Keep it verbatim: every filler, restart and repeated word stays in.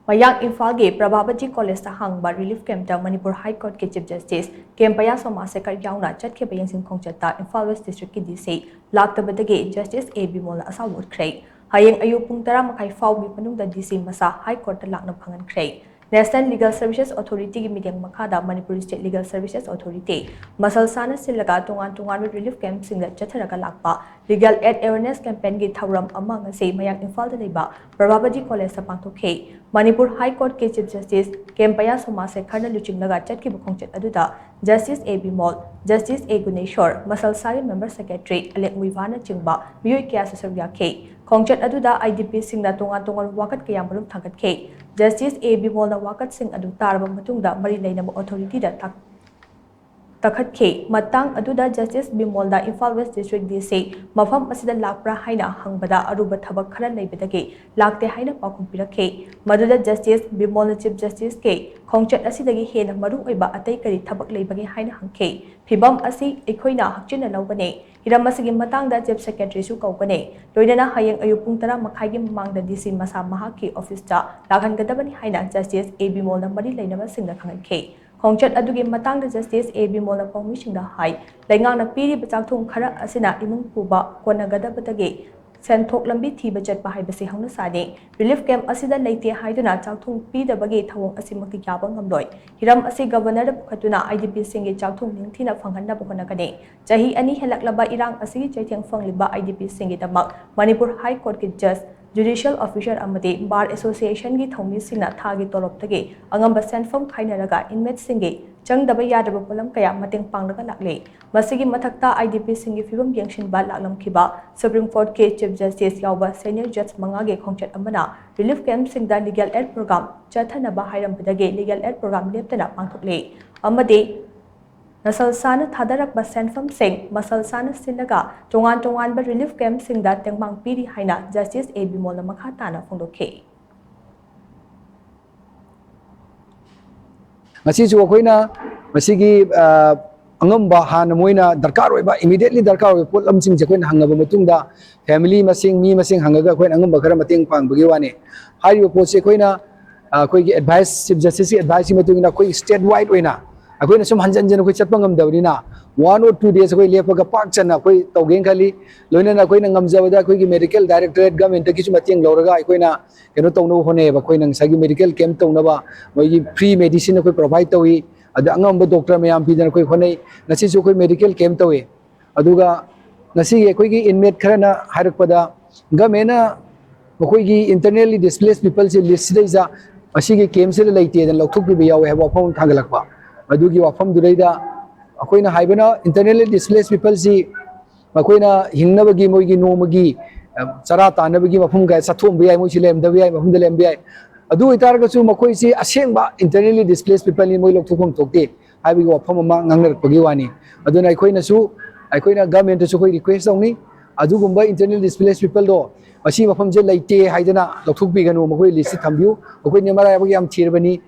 ꯃꯌꯥꯡ ꯏꯝꯐꯥꯜꯒꯤ ꯄ꯭ꯔꯚꯥꯕꯇꯤ ꯀꯣꯂꯦꯖꯇ ꯍꯥꯡꯕ relief ꯀꯦꯝꯞꯇ Manipur high ꯀꯣꯔꯠꯀꯤ chief justice ꯀꯦ ꯄꯌꯥꯁꯣꯃꯥ ꯁꯦꯈꯔ ꯌꯥꯎꯅ ꯆꯠꯈꯤꯕ ꯌꯦꯡꯁꯤꯟ ꯈꯣꯡꯆꯠꯇ ꯏꯝꯐꯥꯜ ꯋꯦꯁ ꯗꯤꯁꯇ꯭ꯔꯤꯛꯀꯤ ꯗꯤ ꯁꯤ ꯂꯥꯛꯇꯕꯗꯒꯤ ꯖꯁꯇꯤꯁ ꯑꯦ ꯕꯤꯃꯣꯜꯅ ꯑꯁꯥꯎꯕ ꯎꯠꯈ꯭ꯔꯦ꯫ ꯍꯌꯦꯡ ꯑꯌꯨꯛ ꯄꯨꯡ ꯇꯔꯥ ꯃꯈꯥꯏ ꯐꯥꯎꯒꯤ ꯃꯅꯨꯡꯗ ꯗꯤ ꯁꯤ ꯃꯁꯥ ꯍꯥꯏ ꯀꯣꯔꯠꯇ ꯂꯥꯛꯅꯕ ꯈꯪꯍꯟꯈ꯭ꯔꯦ꯫ ꯅꯦꯁꯅꯦꯜ ꯂꯤꯒꯦꯜ ꯁꯔꯚꯤꯁꯦꯁ ꯑꯣꯊꯣꯔꯤꯇꯤꯒꯤ ꯃꯤꯠꯌꯦꯡ ꯃꯈꯥꯗ Manipur state legal services authority ꯃꯁꯜꯁꯥꯅ ꯁꯤꯜꯂꯒ ꯇꯣꯉꯥꯟ ꯇꯣꯉꯥꯟꯕ ꯔꯤꯂꯤꯐ ꯀꯦꯝꯞꯁꯤꯡꯗ ꯆꯠꯊꯔꯒ ꯂꯥꯛꯄ ꯂꯤꯒꯦꯜ ꯑꯦꯗ ꯑꯦꯋꯦꯔꯅꯦꯁ ꯀꯦꯝꯄꯦꯟꯒꯤ ꯊꯧꯔꯝ ꯑꯃ ꯉꯁꯤ ꯃꯌꯥꯡ ꯏꯝꯐꯥꯜꯗ ꯂꯩꯕ ꯄ꯭ꯔꯚꯥꯕꯇꯤ ꯀꯣꯂꯦꯖꯇ ꯄꯥꯡꯊꯣꯛꯈꯤ꯫ ꯃꯅꯤꯄꯨꯔ ꯍꯥꯏ ꯀꯣꯔꯠꯀꯤ ꯆꯤꯐ ꯖꯁꯇꯤꯁ ꯀꯦꯝ ꯄꯌꯥꯁꯣꯃꯥ ꯁꯦꯈꯔꯅ ꯂꯨꯆꯤꯡꯂꯒ ꯆꯠꯈꯤꯕ ꯈꯣꯡꯆꯠ ꯑꯗꯨꯗ ꯖꯁꯇꯤꯁ ꯑꯦ ꯕꯤꯃꯣꯜ, ꯖꯁꯇꯤꯁ ꯑꯦ ꯒꯨꯅꯦꯁꯣꯔ, ꯃꯁꯜꯁꯥꯒꯤ ꯃꯦꯝꯕꯔ ꯁꯦꯀ꯭ꯔꯦꯇꯔꯤ ꯑꯂꯦꯛ ꯃꯨꯏꯚꯥꯅꯆꯤꯡꯕ ꯃꯤꯑꯣꯏ ꯀꯌꯥꯁꯨ ꯁꯔꯨꯛ ꯌꯥꯈꯤ꯫ ꯈꯣꯡꯆꯠ ꯑꯗꯨꯗ ꯑꯥꯏ ꯗꯤ ꯄꯤꯁꯤꯡꯅ ꯇꯣꯉꯥꯟ ꯇꯣꯉꯥꯟꯕ ꯋꯥꯀꯠ ꯀꯌꯥꯃꯔꯨꯝ ꯊꯥꯡꯒꯠꯈꯤ꯫ ꯖꯁꯇꯤꯁ ꯑꯦ ꯕꯤꯃꯣꯜꯅ ꯋꯥꯀꯠꯁꯤꯡ ꯑꯗꯨ ꯇꯥꯔꯕ ꯃꯇꯨꯡꯗ ꯃꯔꯤ ꯂꯩꯅꯕ ꯑꯣꯊꯣꯔꯤꯇꯤꯗ ꯇꯥꯛ-, ꯇꯥꯈꯠꯈꯤ꯫ ꯃꯇꯥꯡ ꯑꯗꯨꯗ ꯖꯁꯇꯤꯁ ꯕꯤꯃꯣꯜꯗ ꯏꯝꯐꯥꯜ ꯋꯦꯁ ꯗꯤꯁꯇ꯭ꯔꯤꯛ ꯗꯤ ꯁꯤ ꯃꯐꯝ ꯑꯁꯤꯗ ꯂꯥꯛꯄ꯭ꯔꯥ ꯍꯥꯏꯅ ꯍꯪꯕꯗ ꯑꯔꯨꯕ ꯊꯕꯛ ꯈꯔ ꯂꯩꯕꯗꯒꯤ ꯂꯥꯛꯇꯦ ꯍꯥꯏꯅ ꯄꯥꯎꯈꯨꯝ ꯄꯤꯔꯛꯈꯤ꯫ ꯃꯗꯨꯗ ꯖꯁꯇꯤꯁ ꯕꯤꯃꯣꯜꯅ ꯆꯤꯐ ꯖꯁꯇꯤꯁꯀꯤ ꯈꯣꯡꯆꯠ ꯑꯁꯤꯗꯒꯤ ꯍꯦꯟꯅ ꯃꯔꯨ ꯑꯣꯏꯕ ꯑꯇꯩ ꯀꯔꯤ ꯊꯕꯛ ꯂꯩꯕꯒꯦ ꯍꯥꯏꯅ ꯍꯪꯈꯤ꯫ ꯐꯤꯚꯝ ꯑꯁꯤ ꯑꯩꯈꯣꯏꯅ ꯍꯛꯆꯤꯟꯅ ꯂꯧꯒꯅꯤ꯫ ꯍꯤꯔꯝ ꯑꯁꯤꯒꯤ ꯃꯇꯥꯡꯗ ꯆꯤꯐ ꯁꯦꯀ꯭ꯔꯦꯇꯔꯤꯁꯨ ꯀꯧꯒꯅꯤ꯫ ꯂꯣꯏꯅꯅ ꯍꯌꯦꯡ ꯑꯌꯨꯛ ꯄꯨꯡ ꯇꯔꯥ ꯃꯈꯥꯏꯒꯤ ꯃꯃꯥꯡꯗ ꯗꯤ ꯁꯤ ꯃꯁꯥ ꯃꯍꯥꯛꯀꯤ ꯑꯣꯐꯤꯁꯇ ꯂꯥꯛꯍꯟꯒꯗꯕꯅꯤ ꯍꯥꯏꯅ ꯖꯁꯇꯤꯁ ꯑꯦ ꯕꯤꯃꯣꯜꯅ ꯃꯔꯤ ꯂꯩꯅꯕꯁꯤꯡꯗ ꯈꯪꯍꯟꯈꯤ꯫ ꯈꯣꯡꯆꯠ ꯑꯗꯨꯒꯤ ꯃꯇꯥꯡꯗ ꯖꯁꯇꯤꯁ ꯑꯦ ꯕꯤꯃꯣꯜꯅ ꯄꯥꯎꯃꯤꯁꯤꯡꯗ ꯍꯥꯏ, ꯂꯩꯉꯥꯛꯅ ꯄꯤꯔꯤꯕ ꯆꯥꯛꯊꯨꯡ ꯈꯔ ꯑꯁꯤꯅ ꯏꯃꯨꯡ ꯄꯨꯕ ꯀꯣꯟꯅꯒꯗꯕꯗꯒꯤ ꯁꯦꯟꯊꯣꯛ ꯂꯝꯕꯤ ꯊꯤꯕ ꯆꯠꯄ ꯍꯥꯏꯕꯁꯤ ꯍꯧꯅꯁꯥꯅꯤ꯫ ꯔꯤꯂꯤꯐ ꯀꯦꯝꯞ ꯑꯁꯤꯗ ꯂꯩꯇꯦ ꯍꯥꯏꯗꯨꯅ ꯆꯥꯛꯊꯨꯡ ꯄꯤꯗꯕꯒꯤ ꯊꯧꯑꯣꯡ ꯑꯁꯤꯃꯛꯇꯤ ꯌꯥꯕ ꯉꯝꯂꯣꯏ꯫ ꯍꯤꯔꯝ ꯑꯁꯤ ꯒꯕꯔꯅꯔꯗ ꯄꯨꯈꯠꯇꯨꯅ ꯑꯥꯏ ꯗꯤ ꯄꯤꯁꯤꯡꯒꯤ ꯆꯥꯛꯊꯨꯡ ꯅꯤꯡꯊꯤꯅ ꯐꯪꯍꯟꯅꯕ ꯍꯣꯠꯅꯒꯅꯤ꯫ ꯆꯍꯤ ꯑꯅꯤ ꯍꯦꯜꯂꯛꯂꯕ ꯏꯔꯥꯡ ꯑꯁꯤꯒꯤ ꯆꯩꯊꯦꯡ ꯐꯪꯂꯤꯕ ꯑꯥꯏ ꯗꯤ ꯄꯤꯁꯤꯡꯒꯤꯗꯃꯛ ꯃꯅꯤꯄꯨꯔ ꯍꯥꯏ ꯀꯣꯔꯠꯀꯤ ꯖꯖ, ꯖꯨꯗꯤꯁꯤꯌꯦꯜ ꯑꯣꯐꯤꯁꯥꯔ ꯑꯃꯗꯤ ꯕꯥꯔ ꯑꯦꯁꯣꯁꯤꯌꯦꯁꯟꯒꯤ ꯊꯧꯃꯤꯁꯤꯡꯅ ꯊꯥꯒꯤ ꯇꯣꯂꯣꯞꯇꯒꯤ ꯑꯉꯝꯕ ꯁꯦꯟꯐꯝ ꯈꯥꯏꯅꯔꯒ ꯏꯟꯃꯦꯠꯁꯤꯡꯒꯤ ꯆꯪꯗꯕ ꯌꯥꯗ꯭ꯔꯕ ꯄꯣꯠꯂꯝ ꯀꯌꯥ ꯃꯇꯦꯡ ꯄꯥꯡꯂꯒ ꯂꯥꯛꯂꯤ꯫ ꯃꯁꯤꯒꯤ ꯃꯊꯛꯇ ꯑꯥꯏ ꯗꯤ ꯄꯤꯁꯤꯡꯒꯤ ꯐꯤꯕꯝ ꯌꯦꯡꯁꯤꯟꯕ ꯂꯥꯛꯂꯝꯈꯤꯕ ꯁꯨꯄ꯭ꯔꯤꯝ ꯀꯣꯔꯠꯀꯤ ꯆꯤꯐ ꯖꯁꯇꯤꯁ ꯌꯥꯎꯕ ꯁꯦꯅꯤꯌꯔ ꯖꯖ ꯃꯉꯥꯒꯤ ꯈꯣꯡꯆꯠ ꯑꯃꯅ ꯔꯤꯂꯤꯐ ꯀꯦꯝꯞꯁꯤꯡꯗ ꯂꯤꯒꯦꯜ ꯑꯦꯗ ꯄ꯭ꯔꯣꯒ꯭ꯔꯥꯝ ꯆꯠꯊꯅꯕ ꯍꯥꯏꯔꯝꯕꯗꯒꯤ ꯂꯤꯒꯦꯜ ꯑꯦꯗ ꯄ꯭ꯔꯣꯒ꯭ꯔꯥꯝ ꯂꯦꯞꯇꯅ ꯄꯥꯡꯊꯣꯛꯂꯤ ꯑꯃꯗꯤ ꯅꯁꯜꯁꯥꯅ ꯊꯥꯗꯔꯛꯄ ꯁꯦꯟꯐꯝꯁꯤꯡ ꯃꯁꯜꯁꯥꯅ ꯁꯤꯜꯂꯒ ꯇꯣꯉꯥꯟ ꯇꯣꯉꯥꯟꯕ ꯔꯤꯂꯤꯐ ꯀꯦꯝꯞꯁꯤꯡꯗ ꯇꯦꯡꯕꯥꯡ ꯄꯤꯔꯤ ꯍꯥꯏꯅ ꯖꯁꯇꯤꯁ ꯑꯦ ꯕꯤꯃꯣꯜꯅ ꯃꯈꯥ ꯇꯥꯅ ꯐꯣꯡꯗꯣꯛꯈꯤ꯫ ꯉꯁꯤꯁꯨ ꯑꯩꯈꯣꯏꯅ ꯃꯁꯤꯒꯤ ꯑꯉꯝꯕ ꯍꯥꯟꯅ ꯃꯣꯏꯅ ꯗꯔꯀꯥꯔ ꯑꯣꯏꯕ, ꯏꯃꯤꯗꯤꯌꯦꯠꯂꯤ ꯗꯔꯀꯥꯔ ꯑꯣꯏꯕ ꯄꯣꯠꯂꯝꯁꯤꯡꯁꯦ ꯑꯩꯈꯣꯏꯅ ꯍꯪꯉꯕ ꯃꯇꯨꯡꯗ ꯐꯦꯃꯤꯂꯤ ꯃꯁꯤꯡ, ꯃꯤ ꯃꯁꯤꯡ ꯍꯪꯉꯒ ꯑꯩꯈꯣꯏꯅ ꯑꯉꯝꯕ ꯈꯔ ꯃꯇꯦꯡ ꯄꯥꯡꯕꯒꯤ ꯋꯥꯅꯤ꯫ ꯍꯥꯏꯔꯤꯕ ꯄꯣꯠꯁꯤ ꯑꯩꯈꯣꯏꯅ ꯑꯩꯈꯣꯏꯒꯤ ꯑꯦꯗꯚꯥꯏꯁ, ꯆꯤꯐ ꯖꯁꯇꯤꯁꯀꯤ ꯑꯦꯗꯚꯥꯏꯁꯀꯤ ꯃꯇꯨꯡ ꯏꯟꯅ ꯑꯩꯈꯣꯏ ꯁ꯭ꯇꯦꯠ ꯋꯥꯏꯗ ꯑꯣꯏꯅ ꯑꯩꯈꯣꯏꯅ ꯁꯨꯝ ꯍꯟꯖꯟ ꯍꯟꯖꯟ ꯑꯩꯈꯣꯏ ꯆꯠꯄ ꯉꯝꯗꯕꯅꯤꯅ, ꯋꯥꯟ ꯑꯣꯔ ꯇꯨ ꯗꯦꯖ ꯑꯩꯈꯣꯏ ꯂꯦꯞꯄꯒ ꯄꯥꯛ ꯆꯟꯅ ꯑꯩꯈꯣꯏ ꯇꯧꯒꯦꯅ ꯈꯜꯂꯤ꯫ ꯂꯣꯏꯅꯅ ꯑꯩꯈꯣꯏꯅ ꯉꯝꯖꯕꯗ ꯑꯩꯈꯣꯏꯒꯤ ꯃꯦꯗꯤꯀꯦꯜ ꯗꯥꯏꯔꯦꯛꯇꯣꯔꯦꯠ ꯒꯃꯦꯟꯇꯒꯤꯁꯨ ꯃꯇꯦꯡ ꯂꯧꯔꯒ ꯑꯩꯈꯣꯏꯅ ꯀꯩꯅꯣ ꯇꯧꯅꯕ ꯍꯣꯠꯅꯩꯌꯦꯕ꯫ ꯑꯩꯈꯣꯏꯅ ꯉꯁꯥꯏꯒꯤ ꯃꯦꯗꯤꯀꯦꯜ ꯀꯦꯝꯞ ꯇꯧꯅꯕ ꯃꯣꯏꯒꯤ ꯐ꯭ꯔꯤ ꯃꯦꯗꯤꯁꯤꯟ ꯑꯩꯈꯣꯏ ꯄ꯭ꯔꯣꯚꯥꯏꯗ ꯇꯧꯏ꯫ ꯑꯗ ꯑꯉꯝꯕ ꯗꯣꯛꯇꯔ ꯃꯌꯥꯝ ꯄꯤꯗꯅ ꯑꯩꯈꯣꯏ ꯍꯣꯠꯅꯩ꯫ ꯉꯁꯤꯁꯨ ꯑꯩꯈꯣꯏ ꯃꯦꯗꯤꯀꯦꯜ ꯀꯦꯝꯞ ꯇꯧꯏ꯫ ꯑꯗꯨꯒ ꯉꯁꯤꯒꯤ ꯑꯩꯈꯣꯏꯒꯤ ꯏꯟꯃꯦꯠ ꯈꯔꯅ ꯍꯥꯏꯔꯛꯄꯗ, ꯒꯃꯦꯟꯅ ꯃꯈꯣꯏꯒꯤ ꯏꯟꯇꯔꯅꯦꯜꯂꯤ ꯗꯤꯁꯄ꯭ꯂꯦꯁ ꯄꯤꯄꯜꯁꯦ ꯂꯤꯁꯁꯤꯗꯩꯁꯤꯗ ꯑꯁꯤꯒꯤ ꯀꯦꯝꯞꯁꯤꯗ ꯂꯩꯇꯦꯗꯅ ꯂꯧꯊꯣꯛꯄꯤꯕ ꯌꯥꯎꯋꯦ ꯍꯥꯏꯕ ꯋꯥꯐꯝ ꯑꯃ ꯊꯥꯡꯒꯠꯂꯛꯄ꯫ ꯑꯗꯨꯒꯤ ꯋꯥꯐꯝꯗꯨꯗꯩꯗ ꯑꯩꯈꯣꯏꯅ ꯍꯥꯏꯕꯅ, ꯏꯟꯇꯔꯅꯦꯜꯂꯤ ꯗꯤꯁꯄ꯭ꯂꯦꯁ ꯄꯤꯄꯜꯁꯤ ꯃꯈꯣꯏꯅ ꯍꯤꯡꯅꯕꯒꯤ, ꯃꯣꯏꯒꯤ ꯅꯣꯡꯃꯒꯤ, ꯑ, ꯆꯔꯥ ꯇꯥꯟꯅꯕꯒꯤ ꯃꯐꯝ ꯀꯌꯥ ꯆꯠꯊꯣꯛꯑꯝꯕ ꯌꯥꯏ, ꯃꯣꯏꯁꯤ ꯂꯩꯔꯝꯗꯕ ꯌꯥꯏ, ꯃꯐꯝꯗ ꯂꯩꯔꯝꯕ ꯌꯥꯏ꯫ ꯑꯗꯨ ꯑꯣꯏꯇꯥꯔꯒꯁꯨ ꯃꯈꯣꯏꯁꯤ ꯑꯁꯦꯡꯕ ꯏꯟꯇꯔꯅꯦꯜꯂꯤ ꯗꯤꯁꯄ꯭ꯂꯦꯁ ꯄꯤꯄꯜꯅꯤ, ꯃꯣꯏ ꯂꯧꯊꯣꯛꯐꯝ ꯊꯣꯛꯇꯦ ꯍꯥꯏꯕꯒꯤ ꯋꯥꯐꯝ ꯑꯃ ꯉꯥꯡꯅꯔꯛꯄꯒꯤ ꯋꯥꯅꯤ꯫ ꯑꯗꯨꯅ ꯑꯩꯈꯣꯏꯅꯁꯨ, ꯑꯩꯈꯣꯏꯅ ꯒꯃꯦꯟꯇꯁꯨ ꯑꯩꯈꯣꯏ ꯔꯤꯀ꯭ꯋꯦꯁ ꯇꯧꯅꯤ, ꯑꯗꯨꯒꯨꯝꯕ ꯏꯟꯇꯔꯅꯦꯜ ꯗꯤꯁꯄ꯭ꯂꯦꯁ ꯄꯤꯄꯜꯗꯣ ꯃꯁꯤ ꯃꯐꯝꯁꯦ ꯂꯩꯇꯦ ꯍꯥꯏꯗꯅ ꯂꯧꯊꯣꯛꯄꯤꯒꯅꯨ, ꯃꯈꯣꯏ ꯂꯤꯁꯇ ꯊꯝꯕꯤꯌꯨ꯫ ꯑꯩꯈꯣꯏꯅ ꯃꯔꯥꯏꯕꯛ ꯌꯥꯝ ꯊꯤꯔꯕꯅꯤ,